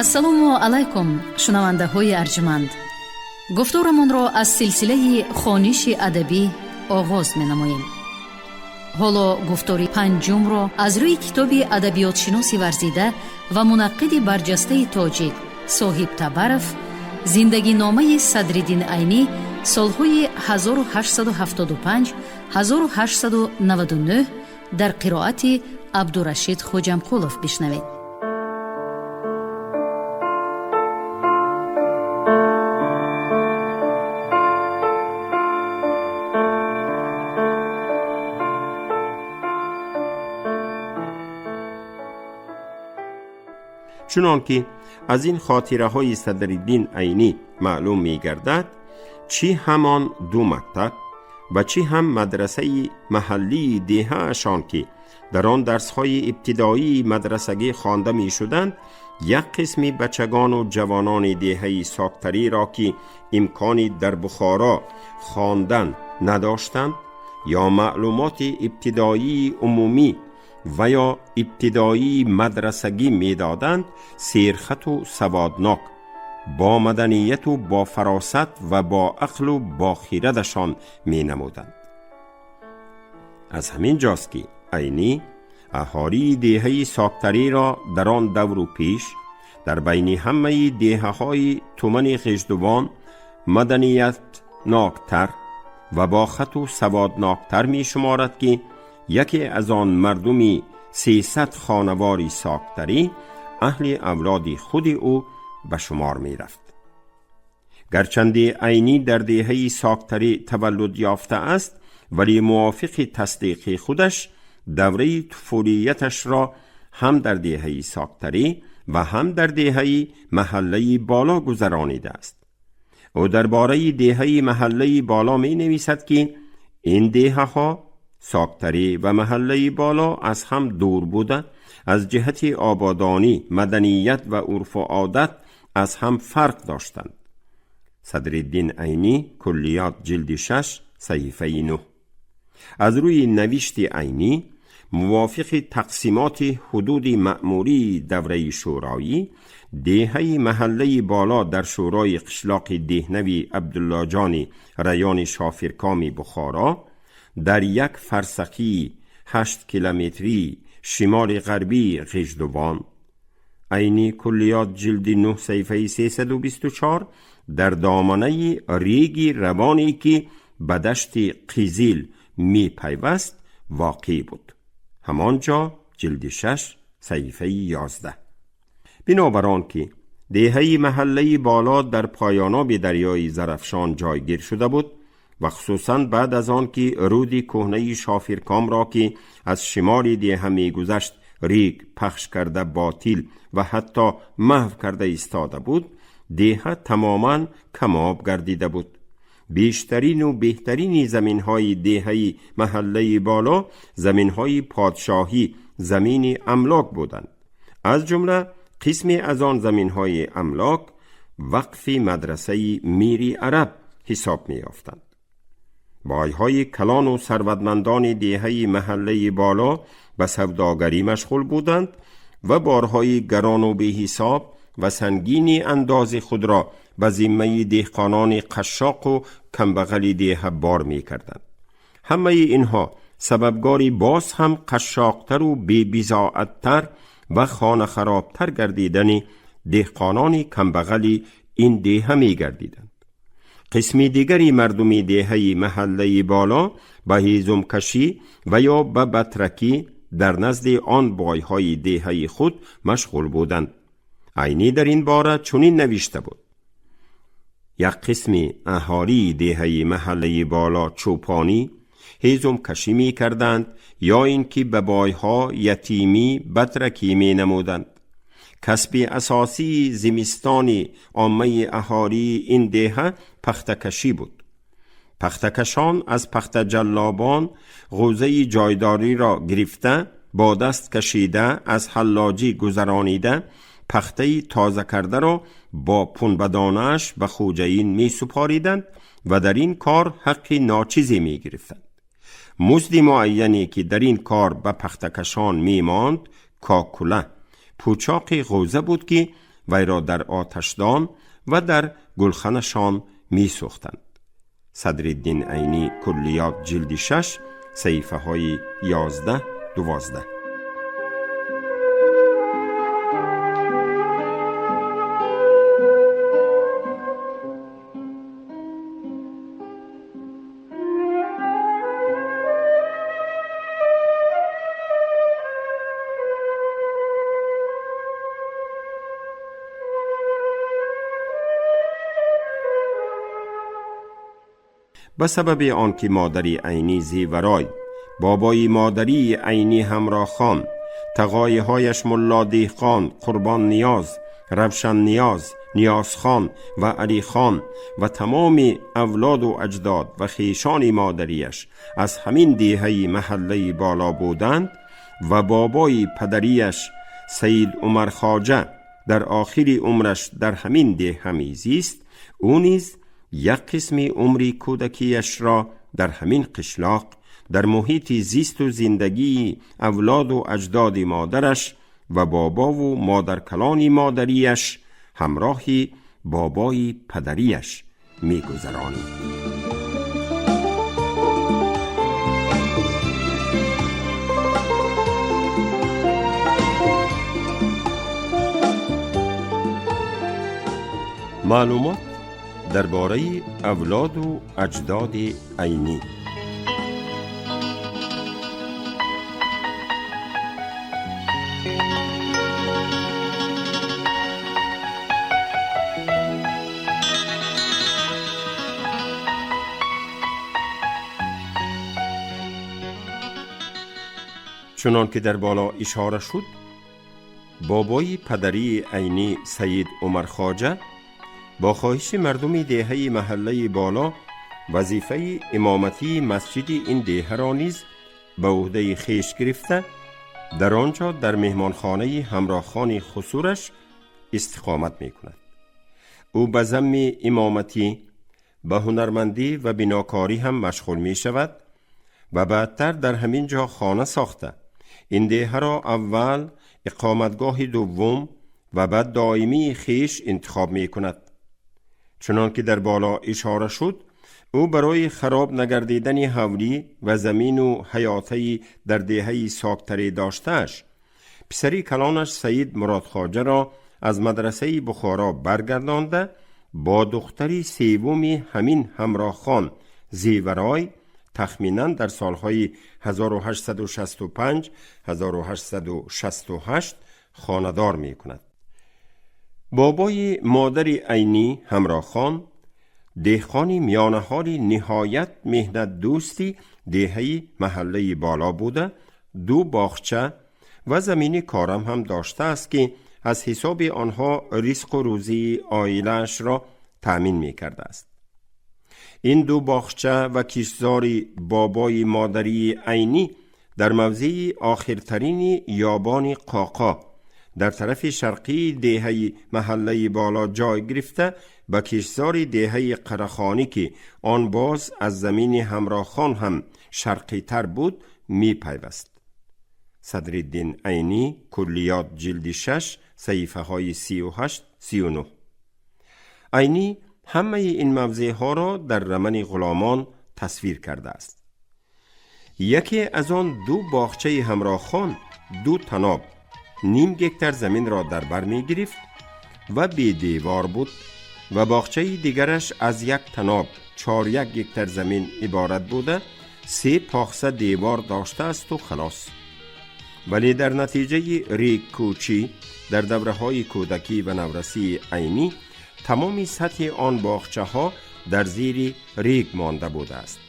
Ассалому алайкум, шунавандаҳои арҷманд. Гуфторамонро аз силсилаи хониши адабӣ оғоз менамоем. Ҳоло гуфтори панҷумро аз рӯи китоби адабиётшиноси варзида ва мунаққиди барҷастаи тоҷик Соҳиб Табаров «Зиндагиномаи Садриддин Айнӣ солҳои 1875-1899» дар қироати Абдурашид Хоҷамқулов бишнавед. Чунон ки аз ин хотираҳои Садриддин Айнӣ маълум мегардад, чӣ ҳамон ду мактаб ва чӣ ҳам мадрасаи маҳаллии деҳаашон, ки дар он дарсҳои ибтидоии мадрасагӣ хонда мешуданд, як қисми бачагону ҷавонони деҳаи Соктариро, ки имкони дар Бухоро хондан надоштанд ё маълумоти ибтидоии умумӣ ва ё ибтидоии мадрасагӣ медоданд, серхату саводнок, бо маданияту бо фаросат ва бо ақлу бо хирадашон менамуданд. Аз ҳамин ҷост, ки Айнӣ аҳолии деҳаи Соктариро дар он давру пеш дар байни ҳамаи деҳаҳои тумани Ғиждувон маданиятноктар ва бо хату саводноктар мешуморад, ки яке аз он мардуми 300 хонавори Соктарӣ аҳли авлоди худи ӯ ба шумор мерафт. Гарчанде Айнӣ дар деҳаи Соктарӣ таваллуд ёфтааст, вале мувофиқи тасдиқи худаш давраи туфулияташро ҳам дар деҳаи Соктарӣ ва ҳам дар деҳаи Маҳаллаи Боло гузаронидааст. Ӯ дар бораи деҳаи Маҳаллаи Боло ме нависад, ки ин деҳаҳо Соктарӣ ва Маҳаллаи Боло аз ҳам дур буда, аз ҷиҳати ободонӣ, маданият ва урфу одат аз ҳам фарқ доштанд. Садриддин Айнӣ, «Куллиёт», ҷилди 6, саҳифаи 9. Аз рӯи навишти Айнӣ, мувофиқи тақсимоти ҳудуди маъмурии давраи шӯроӣ, деҳаи Маҳаллаи Боло дар шӯрои қишлоқи Деҳнави Абдуллоҷони райони Шофиркоми Бухоро дар як фарсахии 8 километрии шимоли ғарбии Ғиждувон, Айнӣ, «Куллиёт», ҷилди 9, саҳифаи 324, дар доманаи реги равоне, ки ба дашти Қизил мепайваст, воқеъ буд. Ҳамон ҷо, ҷилди 6, саҳифаи 11. Бинобар он ки деҳаи Маҳаллаи Боло дар поёноби дарёи Зарафшон ҷойгир шуда буд ва хусусан баъд аз он ки рӯди кӯҳнаи Шофиркомро, ки аз шимоли деҳа мегузашт, рег пахш карда, ботил ва ҳатто маҳв карда истода буд, деҳа тамоман камоб гардида буд. Бештарину беҳтарини заминҳои деҳаи Маҳаллаи Боло заминҳои подшоҳӣ, замини амлок буданд. Аз ҷумла қисме аз он заминҳои амлок вақфи мадрасаи Мири Араб ҳисоб меёфтанд. Бойҳои калону сарватмандони деҳаи Маҳаллаи Боло ба савдогарӣ машғул буданд ва борҳои гарону беҳисоб ва сангини андози худро ба зиммаи деҳқонони қашшоқу камбағали деҳа бор мекарданд. Ҳамаи инҳо сабабгори боз ҳам қашшоқтару бебизоаттар ва хонахаробтар гардидани деҳқонони камбағали ин деҳа мегардиданд. Қисми дигари мардуми деҳаи Маҳаллаи Боло ба ҳезумкашӣ ва ё ба батракӣ дар назди он бойҳои деҳаи худ машғул буданд. Айнӣ дар ин бора чунин навишта буд: як қисми аҳолии деҳаи Маҳаллаи Боло чӯпонӣ, ҳезумкашӣ мекарданд ё ин ки ба бойҳо ятимӣ батракӣ менамуданд. Касби асосии зимистони оммаи аҳолии ин деҳа пахтакашӣ буд. Пахтакашон аз пахтаҷаллобон ғӯзаи ҷойдориро гирифта, бо даст кашида, аз ҳаллоҷӣ гузаронида, пахтаи тоза кардаро бо пунбадонааш ба хӯҷаин месупориданд ва дар ин кор ҳаққи ночизе мегирифтанд. Музди муайяне, ки дар ин кор ба пахтакашон мемонд, кокула пӯчоқи ғӯза буд, ки вайро дар оташдон ва дар гулханашон месӯхтанд. Садриддин Айнӣ, Куллиёт, ҷилди 6, саҳифаҳои 11, 12. به سبب آنکه مادری عینی زیورای، بابای مادری عینی همراهخان، تقایهایش ملا دهقان، قربان نیاز، روشن نیاز، نیازخان و علی خان و تمام اولاد و اجداد و خویشان مادریش از همین دیهه محله بالا بودند و بابای پدریش سید عمر خواجه در آخر عمرش در همین دیهه میزیست، او نیز یک قسم عمری کودکیش را در همین قشلاق در محیط زیست و زندگی اولاد و اجداد مادرش و بابا و مادرکلان مادریش همراه بابای پدریش میگذرانید. معلومات درباره اولاد و اجداد عینی. چنان که در بالا اشاره شد، بابای پدری عینی سید عمر خواجه با خواهش مردم دهه محله بالا وظیفه امامتی مسجد این دهه را نیز به عهده خویش گرفته، در آنجا در مهمانخانه همراهخان خسورش استقامت می کند. او به ضم امامتی به هنرمندی و بناکاری هم مشغول می شود و بعدتر در همین جا خانه ساخته. این دهه را اول اقامتگاه دوم و بعد دائمی خویش انتخاب می کند. چنان که در بالا اشاره شد، او برای خراب نگردیدن حولی و زمین و حیاطه در دهه ساکتری داشتهش، پسری کلانش سید مراد خواجه را از مدرسه بخارا برگردانده با دختری سوم همین همراهخان زیورای تخمینا در سالهای 1865 1868 خانه‌دار می کند. بابای مادر عینی همراهخان دهقانی میانه‌حال نهایت مهنت دوستی دهه محله بالا بوده، دو باغچه و زمین کارم هم داشته است که از حساب آنها رزق و روزی عائله‌اش را تأمین می کرده است. این دو باغچه و کشتزار بابای مادری عینی در موضع آخرترین یابان قاقا در طرف شرقی دهه محله بالا جای گرفته به کشتزار دهه قرخانی که آن باز از زمین همراهخان هم شرقی تر بود می پیوست. صدرالدین عینی، کلیات، جلد 6، صحیفه های 38 39. عینی همه این موضع ها را در رمن غلامان تصویر کرده است. یکی از آن دو باغچه همراهخان دو تناب نیم گکتر زمین را در بر می گرفت و بی دیوار بود و باغچه دیگرش از یک تناب 4.1 گکتر زمین عبارت بوده، 3 پاخسه دیوار داشته است و خلاص. ولی در نتیجه ریگ کوچی در دوره های کودکی و نورسی عینی تمام سطح آن باغچه ها در زیر ریگ مانده بوده است.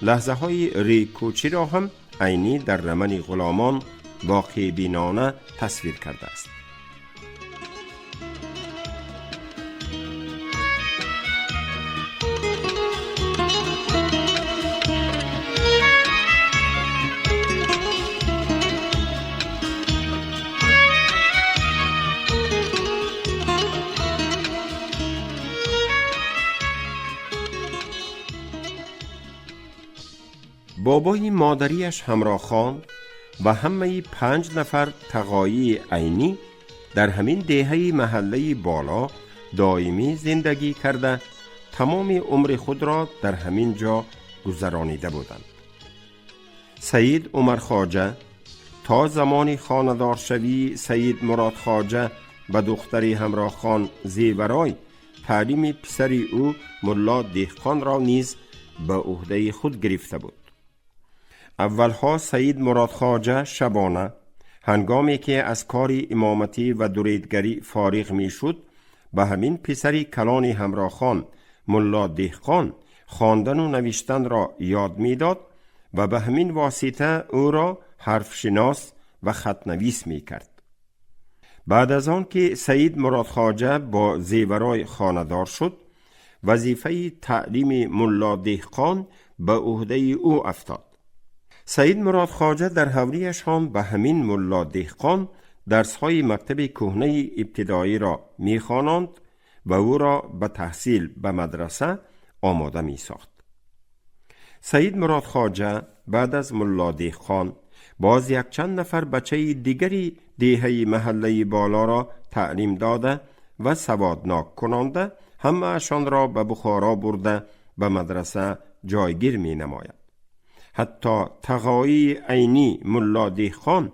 لحظه های ریگ کوچی را هم عینی در رمن غلامان واقع بینانه تصویر کرده است. بابای مادریش همراهخان و همه 5 نفر تقایی عینی дар ҳамин деҳаи маҳаллаи боло доимӣ зиндагӣ карда, тамоми умри худро дар ҳамин ҷо гузаронида буданд. Саид Умар Хоҷа то замони хонадоршавии Саид Мурод Хоҷа ба духтари Ҳамроҳхон Зеварой таълими писари ӯ Мулло Деҳқонро низ ба уҳдаи худ гирифта буд. Аввалҳо Саид Мурод Хоҷа шабона, ҳангоме ки аз кори имоматӣ ва дуредгарӣ фориғ мешуд, ба ҳамин писари калони Ҳамроҳхон Мулло Деҳқон хондану навиштанро ёд медод ва ба ҳамин восита ӯро ҳарфшинос ва хатнавис мекард. Баъд аз он ки Саид Мурод Хоҷа бо Зеварой хонадор шуд, вазифаи таълими Мулло Деҳқон ба уҳдаи ӯ афтод. Саид Мурод Хоҷа дар ҳавлиашон ба ҳамин Мулло Деҳқон дарсҳои мактаби кӯҳнаи ибтидоиро мехононд ва ӯро ба таҳсил ба мадраса омода месохт. Саид Мурод Хоҷа баъд аз Мулло Деҳқон боз якчанд нафар бачаи дигари деҳаи маҳаллаи болоро таълим дода ва саводнок кунонда, ҳамаашонро ба Бухоро бурда ба мадраса ҷойгир менамояд. Ҳатто тағоии Айнӣ Мулло Деҳқон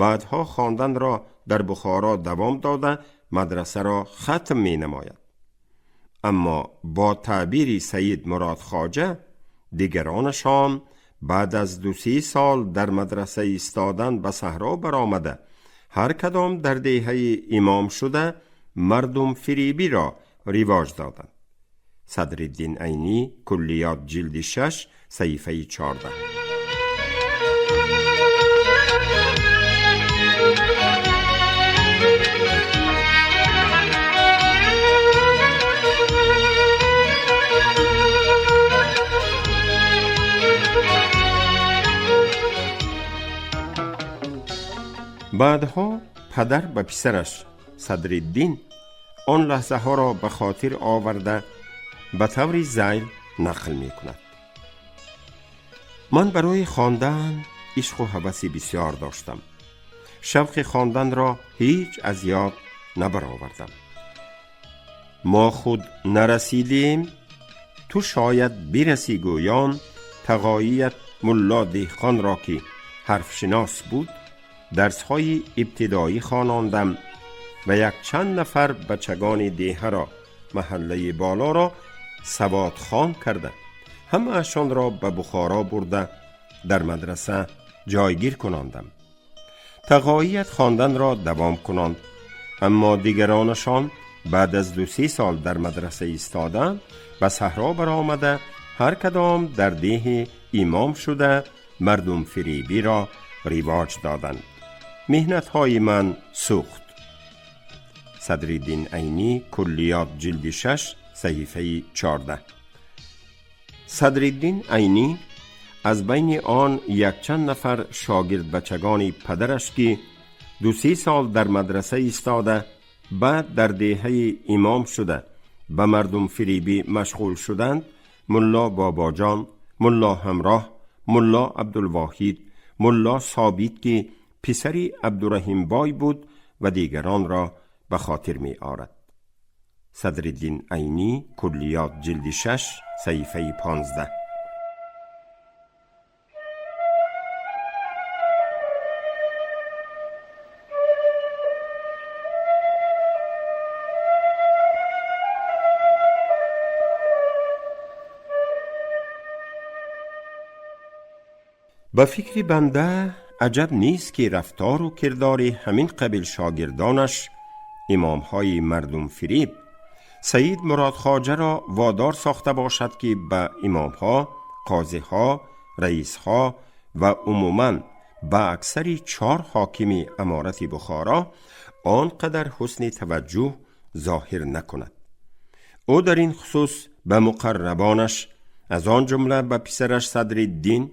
баъдҳо хонданро дар Бухоро давом дода, мадрасаро хатм менамояд. Аммо бо таъбири Саид Мурод Хоҷа, дигаронашон баъд аз 2-3 сол дар мадраса истодан ба саҳро баромада, ҳар кадом дар деҳаи имом шуда, мардумфиребиро ривоҷ доданд. Садриддин Айнӣ, Куллиёт, ҷилди 6, саҳифаи 14. Баъдҳо падар ба писараш Садриддин он лаҳзаҳоро ба хотир оварда, ба таври зайл нақл мекунад. Ман барои хондан ишқу ҳаваси бисёр доштам. Шавқи хонданро ҳеҷ аз ёд набаровардам. Мо худ нарасидем, ту шояд бирасӣ гӯён тағоият Мулло Деҳқонро, ки ҳарфшинос буд, дарсҳои ибтидоӣ хонондам ва якчанд нафар бачагони деҳаро, маҳаллаи болоро саводхон карда, ҳамаашонро ба Бухоро бурда дар мадраса ҷойгир кунондам. Тағоият хонданро давом кунонд, аммо дигаронашон баъд аз 2-3 сол дар мадраса истодан ба саҳро баромада, ҳар кадом дар деҳи имом шуда, мардумфиребиро ривоҷ доданд. Меҳнатҳои ман сӯхт. Садриддин Айнӣ, Куллиёт, ҷилди 6, саҳифаи 14. Садриддин Айнӣ аз байни он якчанд нафар шогирдбачагони падараш, ки 2-3 сол дар мадраса истода, баъд дар деҳаи имом шуда, ба мардумфиребӣ машғул шуданд, Мулло Бобоҷон, Мулло Ҳамроҳ, Мулло Абдулвоҳид, Мулло Собит, ки писари Абдураҳимбой буд, ва дигаронро ба хотир меорад. Садриддин Айнӣ, Куллиёт, ҷилди 6, саҳифаи 15. Ба фикри банда аҷаб нест, ки рафтору кирдори ҳамин қабил шогирдонаш, имомҳои мардумфиреб, Саид Мурод Хоҷаро водор сохта бошад, ки ба имомҳо, қозиҳо, раисҳо ва умуман ба аксари чор ҳокими аморати Бухоро он қадар ҳусни таваҷҷӯҳ зоҳир накунад. Ӯ дар ин хусус ба муқаррабонаш, аз он ҷумла ба писараш Садриддин,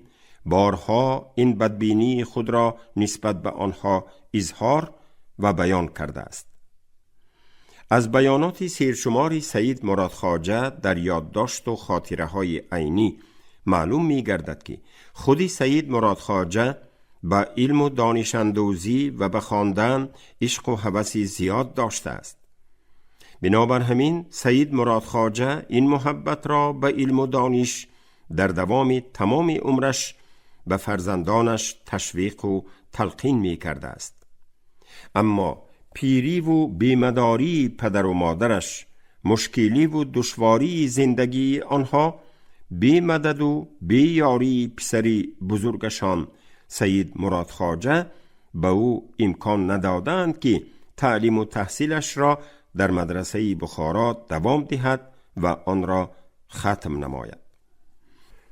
борҳо ин бадбинии худро нисбат ба онҳо изҳор ва баён кардааст. Аз баёноти сершумори Саид Мурод Хоҷа дар ёддошту хотираҳои Айнӣ маълум мегардад, ки худи Саид Мурод Хоҷа به علم و دانش اندوزی و به خواندن عشق و هوس زیاد داشته است. بنابر همین سید مراد خواجه این محبت را به علم و دانش در دوام تمام عمرش به فرزندانش تشویق و تلقین می کرده است. اما پیری و بیمداری پدر و مادرش، مشکلی و دشواری زندگی آنها، بی مدد و بی یاری پسری بزرگشان سید مراد خواجه به او امکان ندادند که تعلیم و تحصیلش را در مدرسه بخارا دوام دهد و آن را ختم نماید.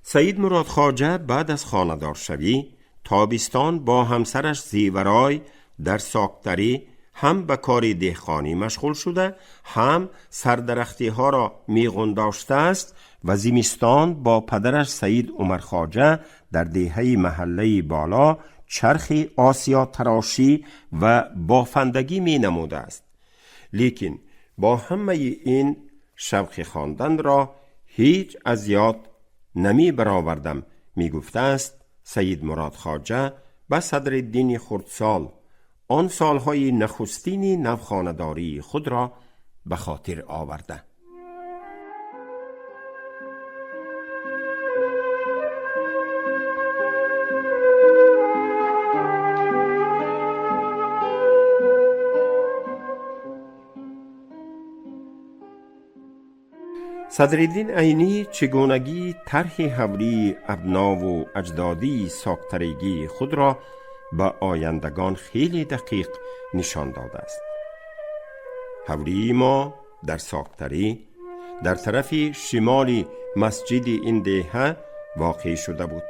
سید مراد خواجه بعد از خانه‌دار شوی تابستان با همسرش زیورای در ساکتری هم به کار دهقانی مشغول شده، هم سردرختی ها را میغنداشته است و زمستان با پدرش سید عمر خواجه در دهه محله بالا چرخ آسیا تراشی و بافندگی می نموده است. لیکن با همه این شوق خواندن را هیچ از یاد نمی برآوردم، می گفته است سید مراد خواجه به صدرالدین خردسال آن سالهای نخستین نوخانه‌داری خود را به خاطر آورده. صدرالدین عینی چگونگی طرح حولی ابنا و اجدادی ساکتریگی خود را به آیندگان خیلی دقیق نشان داده است. حولی ما در ساکتری در طرف شمال مسجد این دهه واقع شده بود.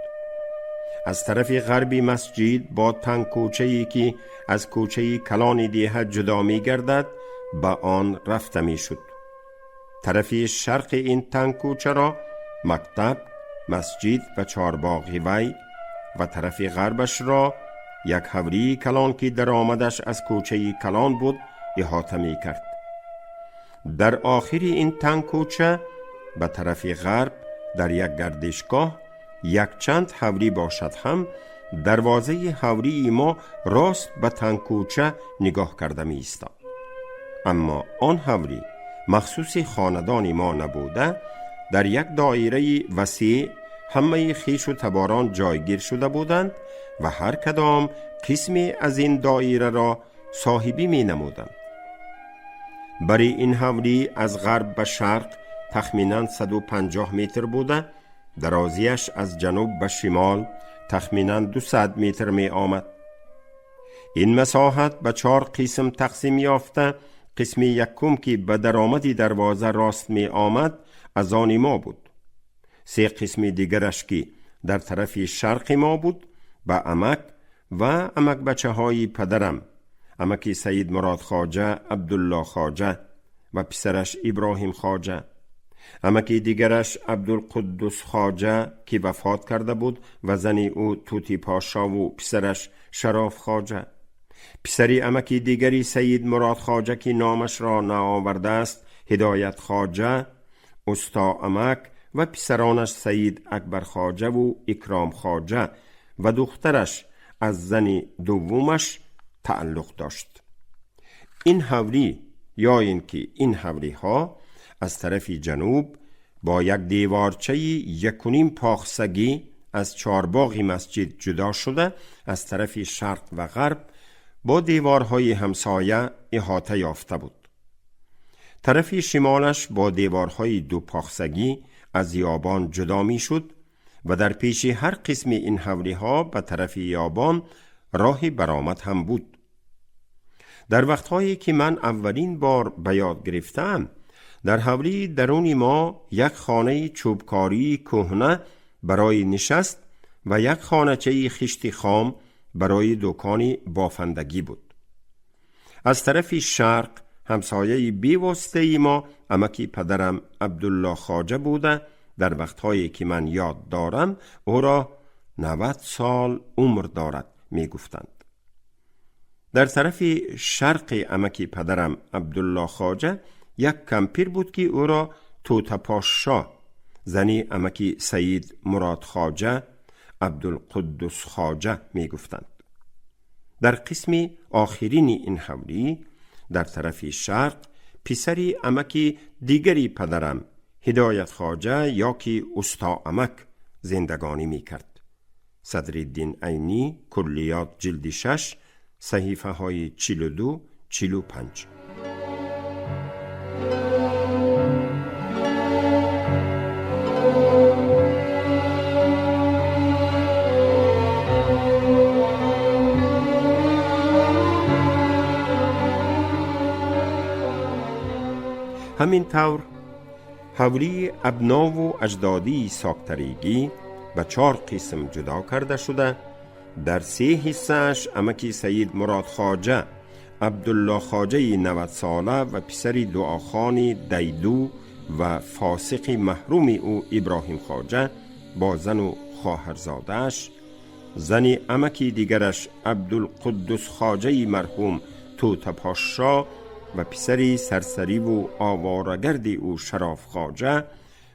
از طرف غربی مسجد با تنگ کوچه‌ای که از کوچه کلان دهه جدا می گردد به آن رفته می شد. طرف شرق این تنگ کوچه را مکتب، مسجد و چارباغ وی و طرف غربش را یک حولی کلان که درآمدش از کوچه کلان بود احاطه می کرد. در آخر این تنگ کوچه به طرف غرب در یک گردشگاه یک چند حولی باشد هم دروازه حولی ما راست به تنگ کوچه نگاه کرده می ایستاد. اما آن حولی مخصوص خاندان ما نبوده، در یک دایره وسیع همه خویش و تباران جایگیر شده بودند و هر کدام قسمی از این دایره را صاحبی می نمودند. برای این حولی از غرب به شرق تخمیناً 150 متر بوده، درازیش از جنوب به شمال تخمیناً 200 متر می آمد. این مساحت به 4 قسم تقسیم یافته. قسم یکم که به درآمد دروازه راست می آمد از آن ما بود. 3 قسم دیگرش که در طرف شرق ما بود به عمک و عمک بچه های پدرم، عمک سید مراد خواجه عبدالله خواجه و پسرش ابراهیم خواجه، عمک دیگرش عبدالقدوس خواجه که وفات کرده بود و زن او توتی پاشا و پسرش شراف خواجه، پسری عمک دیگری سید مراد خواجه که نامش را نآورده است هدایت خواجه، استا عمک و پسرانش سید اکبر خواجه و اکرام خواجه و دخترش از زن دومش تعلق داشت. این حولی یا اینکه این حولی ها از طرف جنوب با یک دیوارچه 1.5 پاخسگی از چارباغ مسجد جدا شده، از طرف شرق و غرب با دیوارهای همسایه احاطه یافته بود. طرف شمالش با دیوارهای 2 پاخسگی از یابان جدا می شد و در پیش هر قسم این حولی ها به طرف یابان راه برآمد هم بود. در وقتهایی که من اولین بار به یاد گرفتم، در حولی درون ما یک خانه چوبکاری کهنه برای نشست و یک خانه‌چه خشت خام برای دکان بافندگی بود. از طرف شرق همسایه بیواسطه ما عمک پدرم عبدالله خواجه بوده. در وقتهایی که من یاد دارم او را 90 سال عمر دارد می گفتند. در طرف شرق عمک پدرم عبدالله خواجه یک کمپیر بود که او را توتپاشا زنی عمک سید مراد خواجه Абдулқуддус Хоҷа мегуфтанд. Дар қисми охирини ин ҳавлӣ дар тарафи шарқ писари амаки дигари падарам Ҳидоят Хоҷа ё ки усто амак зиндагонӣ мекард. Садриддин Айнӣ, Куллиёт, ҷилди 6, саҳифаҳои 42, 45. Ҳамин тавр ҳавлии абнову аҷдодии соктаригӣ ба чор қисм ҷудо карда шуда, дар се ҳиссааш амаки Саид Мурод Хоҷа, Абдулло Хоҷаи 90-сола ва писари дуохони дайду ва фосиқи маҳруми ӯ Иброҳим Хоҷа бо зану хоҳарзодааш, зани амаки дигараш Абдулқуддус Хоҷаи марҳум Тӯтапошшо ва писари сарсариву оворагарди ӯ Шароф Хоҷа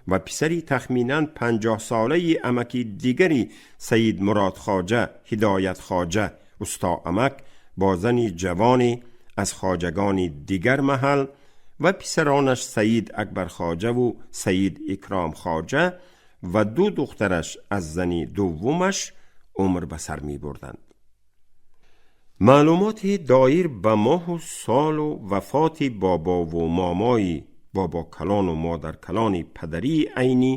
ва писари тахминан 50-солаи амаки дигари Саид Мурод Хоҷа, Ҳидоят Хоҷа, усто амак бо зани ҷавоне аз хоҷагони дигар маҳал ва писаронаш Саид Акбар Хоҷаву Саид Икром Хоҷа ва ду духтараш аз зани дуввумаш умр ба сар мебурданд. Маълумоти доир ба моҳу солу вафоти бобову момои бобокалону модаркалони падарии Айнӣ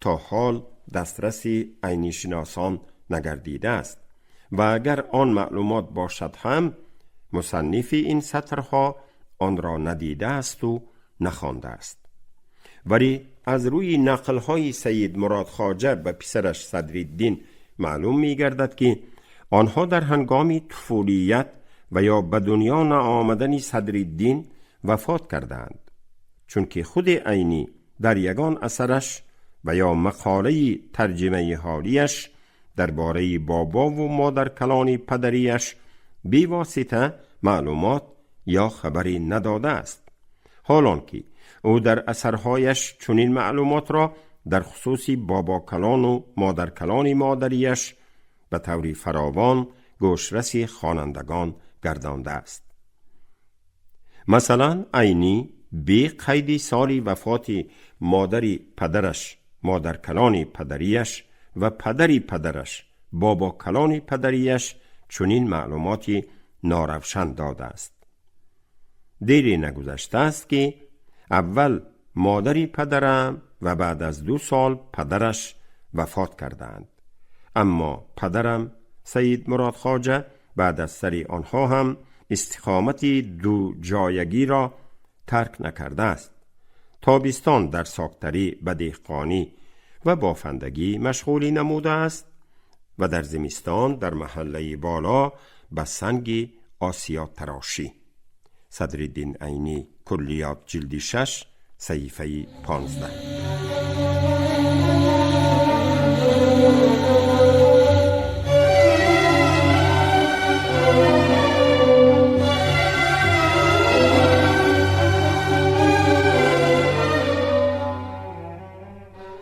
то ҳол дастраси айнишиносон нагардидааст ва агар он маълумот бошад ҳам мусаннифи ин сатрҳо онро надидаасту нахондааст. Вале аз рӯи нақлҳои Саид Мурод Хоҷа ба писараш Садриддин маълум мегардад, ки онҳо дар ҳангоми туфулият ва ё ба дунё наомадани Садриддин вафот кардаанд, чунки худи Айнӣ дар ягон асараш ва ё мақолаи тарҷимаи ҳолияш дар бораи бобову модаркалони падарияш бевосита маълумот ё хабаре надодааст. Ҳолон ки ӯ дар асарҳояш чунин маълумотро дар хусуси бобокалону модаркалони модарияш ба таври фаровон гӯшраси хонандагон гардондааст. Масалан, Айнӣ бе қайди соли вафоти модари падараш, модаркалони падарияш ва падари падараш, бобокалони падарияш чунин маълумоти норавшан додааст. Дере нагузаштааст, ки аввал модари падарам ва баъд аз 2 сол падараш вафот кардаанд. Аммо падарам Саид Мурод Хоҷа баъд аз сари онҳо ҳам истиқомати дуҷоягиро тарк накардааст. Тобистон дар соктарӣ ба деҳқонӣ ва бофандагӣ машғулӣ намудааст ва дар зимистон дар маҳаллаи боло ба санги осиётарошӣ. Садриддин Айнӣ, Куллиёт, ҷилди 6, саҳифаи 15.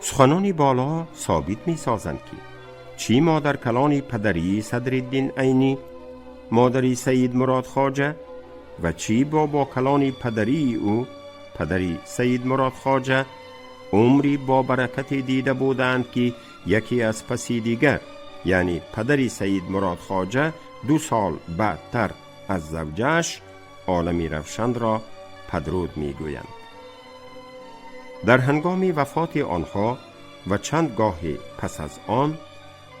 Суханони боло собит месозанд, ки чӣ модаркалони падарии Садриддин Айнӣ, модари Саид Мурод Хоҷа, ва чӣ бобокалони падарии ӯ, падари Саид Мурод Хоҷа, умри бобаракате дида буданд, ки яке аз паси дигар, яъне падари Саид Мурод Хоҷа 2 сол баъдтар аз завҷааш олами равшанро падруд мегӯянд. Дар ҳангоми вафоти онҳо ва чанд гоҳе пас аз он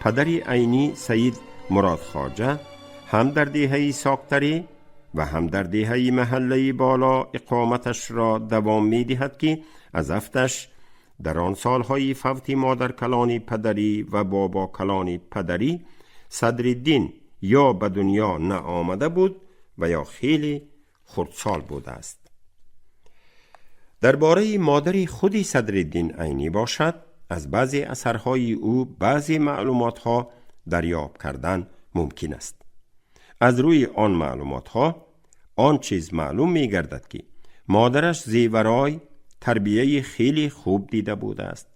падари Айнӣ Саид Мурод Хоҷа ҳам дар деҳаи соктарӣ ва ҳам дар деҳаи маҳаллаи боло иқоматашро давом медиҳад, ки аз афташ дар он солҳои фавти модаркалони падарӣ ва бобокалони падарӣ Садриддин ё ба дунё наомада буд ва ё хеле хурдсол будааст. Дар бораи модари худи Садриддин Айнӣ бошад, аз баъзе асарҳои ӯ баъзе маълумотҳо дарёб кардан мумкин аст. Аз рӯи он маълумотҳо он чиз маълум мегардад, ки модараш Зеварой тарбияи хеле хуб дида будааст.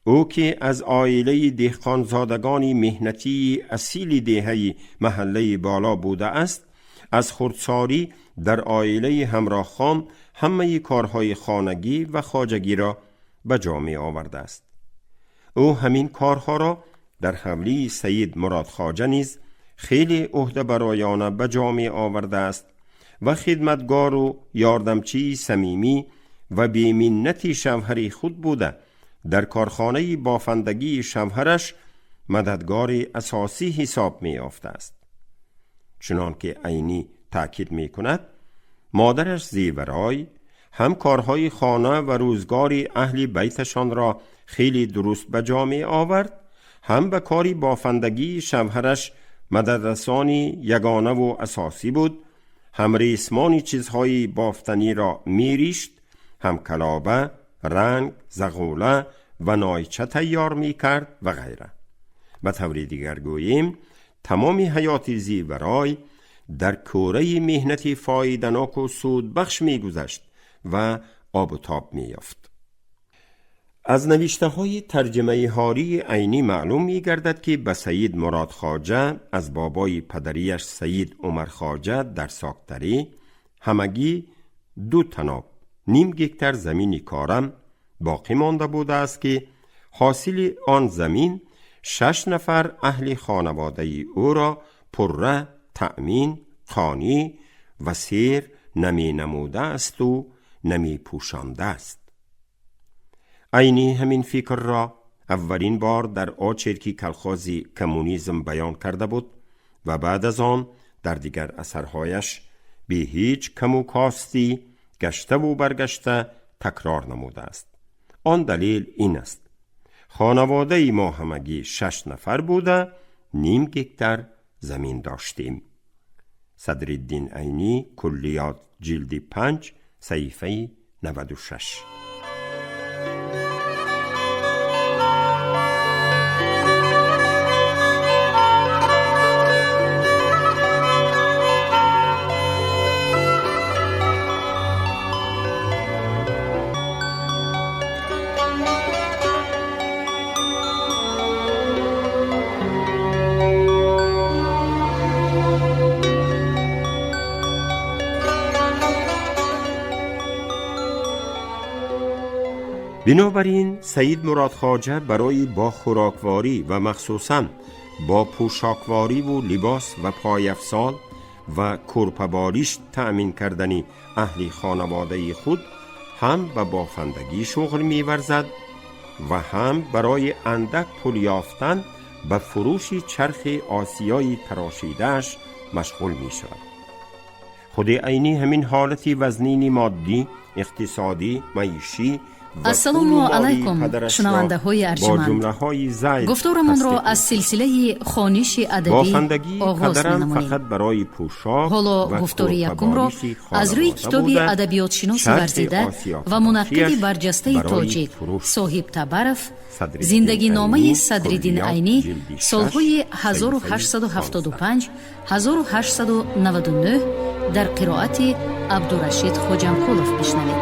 او که از عائله دهقانزادگان مهنتی اصیل دهه محله بالا بوده است، از خردسالی در عائله همراه خان همه کارهای خانگی و خواجگی را به جا می آورده است. او همین کارها را در حولی سید مراد خواجه نیز خیلی عهده برایانه به جا می آورده است و خدمتگار و یاردمچی صمیمی و بی‌منت شوهر خود بوده، در کارخانه بافندگی شوهرش مددگار اساسی حساب می یافته است. چنان که عینی تأکید می کند، مادرش زیورای هم کارهای خانه و روزگار اهل بیتشان را خیلی درست به جا می آورد، هم به کاری بافندگی شوهرش مددرسانی یگانه و اساسی بود، هم ریسمانی چیزهای بافتنی را می ریشت، هم کلابه، رنگ، زغوله و نایچه تیار می کرد و غیره. به طور دیگر گوییم تمام حیات زیورای در کوره مهنت فایدناک و سودبخش می گذشت و آب و تاب می یافت. از نوشته های ترجمه هاری عینی معلوم می گردد که به سید مراد خواجه از بابای پدریش سید عمر خواجه در ساکتری همگی 2 تناب نیم گکتر زمین کارم باقی مانده بوده است که حاصل آن زمین 6 نفر اهل خانواده او را پره، تأمین، قانی و سیر نمی نموده است و نمی پوشانده است. عینی همین فکر را اولین بار در آچرکی کلخازی کمونیسم بیان کرده بود و بعد از آن در دیگر اثرهایش به هیچ کم و کاستی گشته و برگشته تکرار نموده است. آن دلیل این است: خانواده ما همگی 6 نفر بوده، نیم گکتر زمین داشتیم. صدرالدین عینی، کلیات، جلد 5، صحیفه 96. بنابراین سید مراد خواجه برای با خوراکواری و مخصوصاً با پوشاکواری و لباس و پایفسال و کرپباریش تأمین کردن اهل خانواده خود هم به بافندگی شغل می‌ورزد و هم برای اندک پول یافتن به فروش چرخ آسیای تراشیده‌اش مشغول می‌شود. خود عینی همین حالت وزنین مادی، اقتصادی، معیشی Ассалому алайкум, шунавандаҳои арҷманд. Гуфторамонро аз силсилаи хониши адабӣ оғоз менамоем. Ҳоло гуфтори якумро аз рӯи китоби адабиётшиноси варзида ва мунаққиди барҷастаи тоҷик Соҳиб Табаров «Зиндагиномаи Садриддин Айнӣ солҳои 1875-1899» дар қироати Абдурашид Хоҷамқулов бишнавед.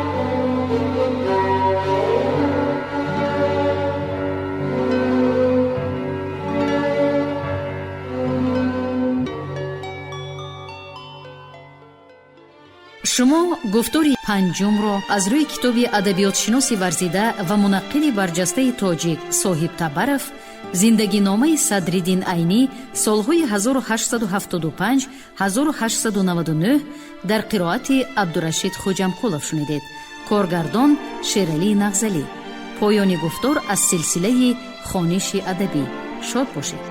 Шумо гуфтори панҷумро аз рӯи китоби адабиётшиноси варзида ва мунаққиди барҷастаи тоҷик Соҳиб Табаров «Зиндагиномаи Садриддин Айнӣ солҳои 1875-1899» дар қироати Абдурашид Хоҷамқулов шунидед. Коргардон Шералӣ Нағзалӣ. Поёни гуфтор аз силсилаи хониши адабӣ. Шод бошед.